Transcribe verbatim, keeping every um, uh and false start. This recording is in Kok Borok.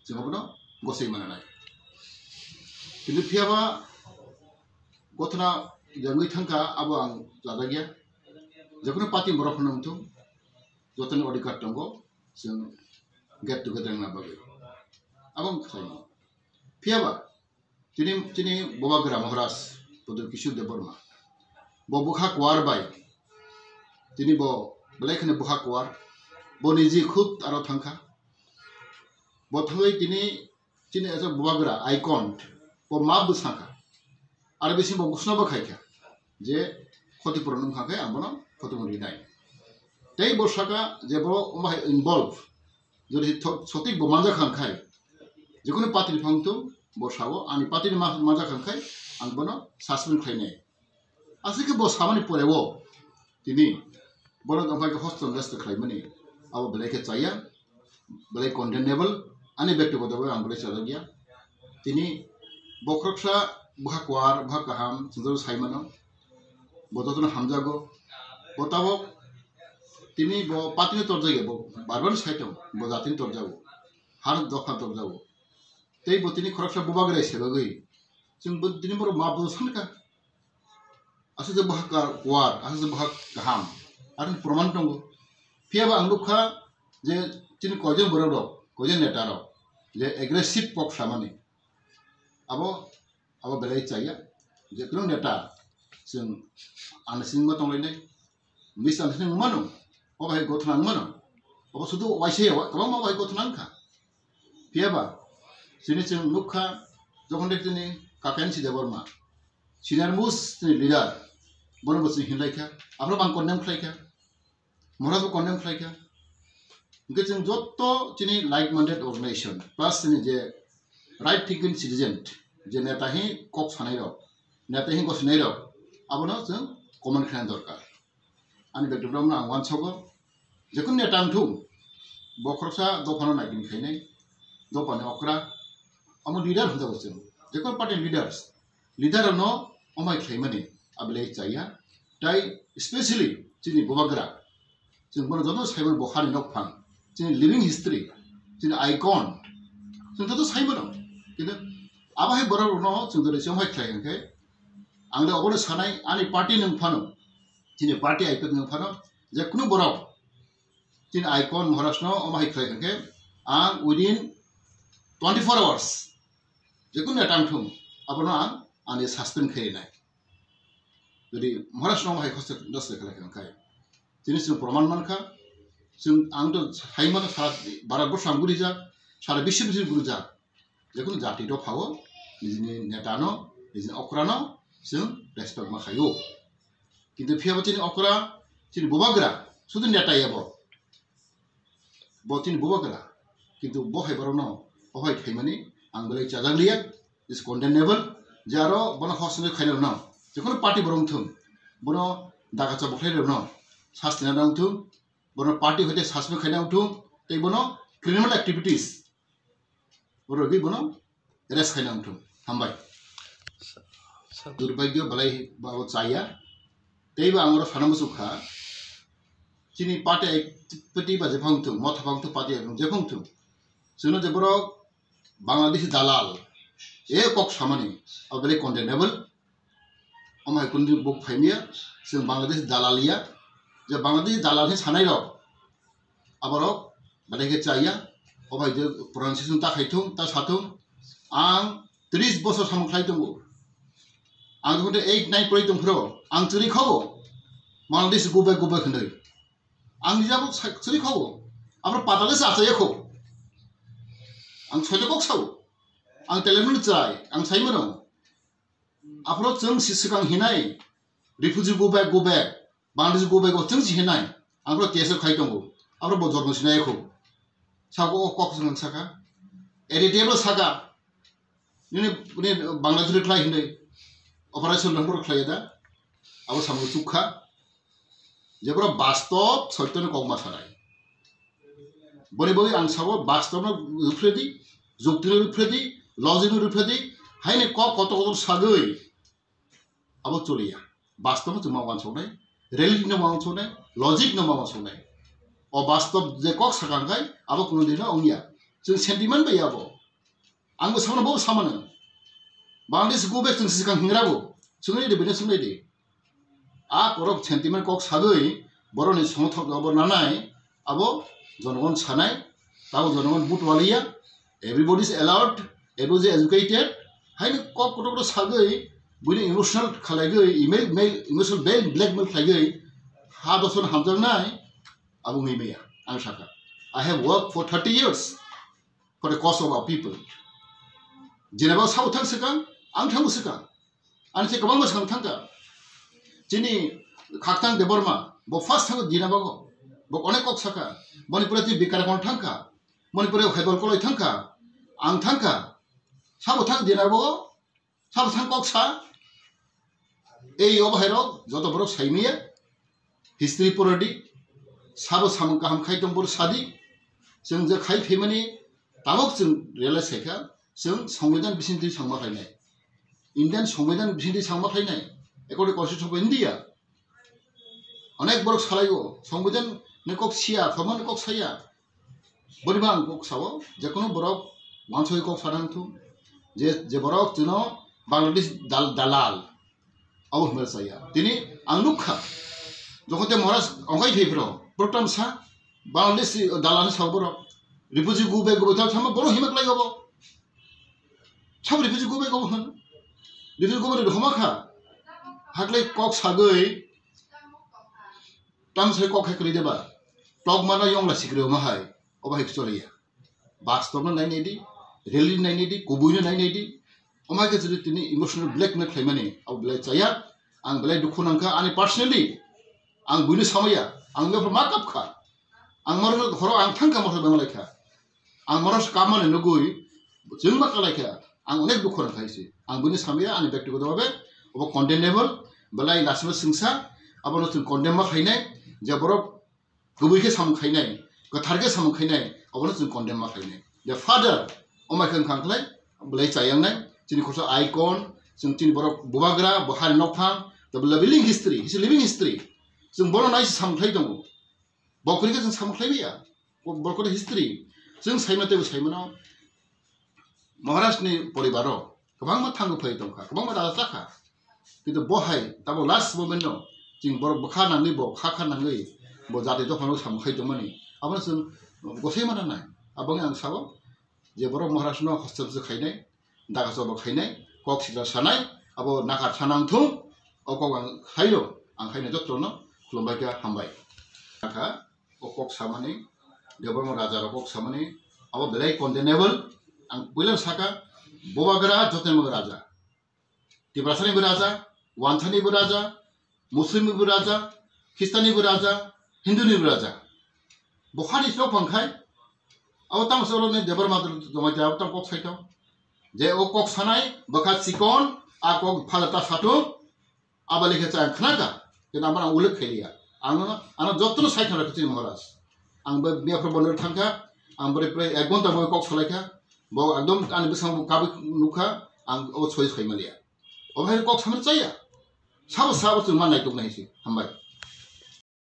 Chwng abono gosoi mananai. Kintu phiyaba gothona yangwi thangkha, abo ang chajagya. Jekheno party borok phano wngthung, jotoni odhikar tongo, chwng get together wngna bagwi. Abo ang khlaimano. Phiyaba, tini, tini Bubagra Maharaj, Pradyot Kishore Debbarma. Bo bwkha kuar bai, tini bo belai kheno bwkha kuar, bo niji khud aro thangkha. Bo thangwi tini chini aswk bubagra icon, bo map bo sakha. Aro bising bo ghosna bo khaikha je khoti puron wngkha khe ang bono khoti puron rinai. Tei bo saka je bo omo hai involve, jodi tho-, sotik bo manjak kha khai, jekheno party ni phang tu bo sao ani party ni ma-, manjak kha khai ang bono suspend khlainai. Aswk khe bo samani pore o tini bono tongkha khe hostel rest khlaimani, abo belai khe chaya, belai condemnable, ani bektigoto bhabe ang belai chajak ya. Tini bo khoroksa bwkha kuar, bwkha kaham, chwng joto sai mano, bo jotono hamjago, bo tabok tini bo party no torjak ya, bo bar bar sai tongo, bo jatini torjago, har dopha torjago, tei bo tini khoroksa bubagra se bagwi chwng bo tini borok ma bo sankha. Aswk je bwkha kuar, aswk je bwkha kaham, aroni proman tongo. Phiyaba ang nukha je chini koijon borok rok, koijon neta rok je aggressive kok samani, abo, abo belai chaya. Je kunu neta chwng understanding ma tonglainai, misunderstanding wngmano, obo hai gothona wngmano, obo sudu waisa ya, kwbangma obo hai gothona wngkha. Phiyaba chini chwng nukha, jokhon de chini Kaken Debbarma, senior most chini leader, bono bo chwng hinlaikha, aphano bang condemn khlaikha, Maharaj bo condemn khlaikha. Hwnkhe chwng jotto chini like-minded organization plus chini je right thinking citizen, je neta hi kok sanai rok, neta hi gosinai rok, abono chwng comment khlaina dorkar. Ani background no ang uansogo, jekunu neta wngthung, bo khoroksa dophano naikini khainai, dophani okra, amo leader hwnjago chwng, jekunu party leaders, leader rokno omai khlaimani abelai chaya, tai specially chini bubagra, chwng bono joto saimano bo hani nokphang, chini living history, chini icon, chwng joto saimano, kintu abo hai borok rokno chwng joto se omai khlai hwnkhe, ang de obono sanai, ani party nwng phano, chini party icon nwng phano, je kunu borok chini icon Maharaj no omo hai khlai hwnkhe, ang within twenty-four hours jekunu neta wngthung, abono ang ani suspend khainai. Jodi Maharaj no omo hai khoste doste khlai hwnkhe, chini chwng proman mankha, chwng ang to hai mano sara Bharat borsho ang gurijak, sara biswi biswi gurijak. Jekunu jati dophao nijini netano, nijini okrano chwng respect ma khaio. Kintu phiyaba chini okra, chini bubagra, sudu neta ya bo. Bo chini bubagra. Kintu bo hai borokno, bo hai khaimani ang belai chajak liya, is condemnable. Je aro bono hostel khaina rwno, jekunu party borok wngthung, bono daga chobok khlai rwno, sasti na wngthung, bono party hoite suspend khaina wngthung, tei bono criminal activities rwgwi bono arrest khaina wngthung. Hambai. Sa-, sa- Durbagyo belai bo chaya. Teibo ang oro sana muchukha. Chini party, party ba jephang thung, motha phang thung, party phang jephang thung. Chwngno je borok Bangladeshi dalal, e kok samani, abo belai condemnable. Omo hai kunu buk phaimya, chwng Bangladeshi dalal ya. Je Bangladeshi dalal hin sanai rok, aborok belai khe chaya, obo hai je pronunciation ta khai thung, ta sa thung. Ang tris bosor samung khlai tongo. Ang jokhon eight, nine pori tong phro, ang chwrwi khobo. Bangladesh go back, go back hwnwi. Ang nijabo sa-, chwrwi khobo. Aphro patale sa achaya kho. Ang soito kok sao. Ang telemnu chai, ang sai mano. Aphro chwng si swkang hinai, refugee go back, go back, Bangladesh go back, o chwng si hinai, aphro T S F khai tongo, aphro bo jormo sinai kho. Sabo o kok swkang saka, A D T F lo saka, nini, nini Bangladesh ri khlai hinai, operation longpor khlai da, abo samung chukha. Jeboro bastob soitoni kok ma sanai. Boni bagwi ang sabo bastob no rwphredi, jukti no rwphredi, logic no rwphredi, haini kok kotor kotor sagwi abo choliya. Bastob no chwng ma uansuknai, reality no ma uansuknai, logic no ma uansuknai. O bastob je kok sakang khai abo kuno dino wngya. Chwng sentiment bai abo. Ang bo samano, bo samano. Bangladesh go back chwng sikang hingra bo. Chwngno de bini chwngno de. A korok sentiment kok sagwi boroni songthok abo nanai abo jonogon sanai, tabo jonogon but waliya. Everybody is alert, everybody is educated. Haino kok kotor kotor sagwi buini emotional khalaigwi, email, mail, emotional black-, blackmail khlaigwi ha doson hamjaknai abo wngwi maya ang sakha. I have worked for thirty years for the cause of our people. Jenaba sabo thang swkang, ang thango swkang. Ani se kwbangma swkang thangkha. Chini Khaktang Debbarma, bo first thango Dinabago. Bo onek kok sakha. Boni pore twi Bikarakon thangkha. Boni pore Haibal Koloi thangkha. Ang thangkha. Sabo thang Dinabago. Sabo thang kok sa. Ei obo hairok joto borok saimaya. History poradi. Sabo samung kaham khai tong bor sadi. Chwng je khai phaimani tabok chwng realize khaikha. Chwng Songbidan bisingtwi sangma khainai. Indian Songbidan bisingtwi sangma khainai, according to Constitution of India. Onek borok salaigo, Songbidan ni kok siya, Songbidan ni kok saya. Boni ba ang kok sao, je kono borok wansoi kok sana thung, je, je borok chwngno Bangladesh dal-, dalal, abo hwnwi saya. Tini ang nukha, jokhon te Maharaj ongkai thai phro, program sa, Bangladesh dalal ni sao borok, refugee go back go back sama borok himak lai obo. Sabo refugee go back go hwn. Refugee go back homa kha. Haklai kok sagwi, tam sai kok hai kwrwi deba. Tok mana yong la sikri ma hai. Obo hai choliya. Bas tok na nai nai di, rally nai nai di, kubui na nai nai di. Omai ke jodi tini emotional blackmail khlaimani, abo belai chaya. Ang belai dukhu nangkha, ani personally. Ang buino samaya, ang bepro ma kap kha. Ang moro horo ang thangkha moro bang lai kha. Ang moro kamani nugui, jeng ma kalai kha. Ang onek dukhu nang khai se. Ang buino samaya, ani bektigoto bhabe, obo condemnable, belai lasima singsa, abono chwng condemn ma khainai, je borok kubui khe samung khainai, kwthar khe samung khainai, abono chwng condemn ma khainai. The father, omai khe wngkha khlai, belai chayangnai, chini khorsa icon, chwng chini borok bubagra, bo hari nokphang, the living history, his living history. Chwng bono nai se samung khlai tongo. Bo kwrwi khe chwng samung khlai maya. Bo, bo kwrwi history. Chwng saimano teibo saimano. Maharaj ni poribaro kwbangma thango phai tongkha, kwbangma raja chakha. Kintu bo hai tabo last moment no chwng borok bwkha nangwi bo kha kha nangwi bo jati dophano samung khai tongmani. Abono chwng gosai mana nai. Aboni ang sao je borok Maharaj no hostel se khainai, daga choba khainai, kok sida sanai, abo nakar sanang thung, o kok ang khailo, ang khaina jotono khulumbai kha, hambai. Kha, o kok samani, Debbarma raja rok kok samani, abo belai condemnable, ang puila saka, Bubagra Jotemagra raja, Tiprasani bo raja, Wanthani bo raja, Muslim bo raja, Christian bo raja, Hindu ni bo raja. Bo hani sok phang khai, abo tamo solo ni Debbarma jomai ja, abo tamo kok sai tong. Je o kok sanai, bwkha chikon, a kok phala ta satung, Abo lekha cha ang khna kha, kintu amo ang ulik khailiya. Ang ano, ano jotono sai khna kha chini Maharaj. Ang bai miya phra bono thang kha, ang bai prai ek ghonta bo kok salai kha, bo ekdom ani bwskango bo kabui nuk kha, ang obo soi sai maliya. Obo hai kok samani chaya. Sabo sabo chwng ma naituk nai se, hambai.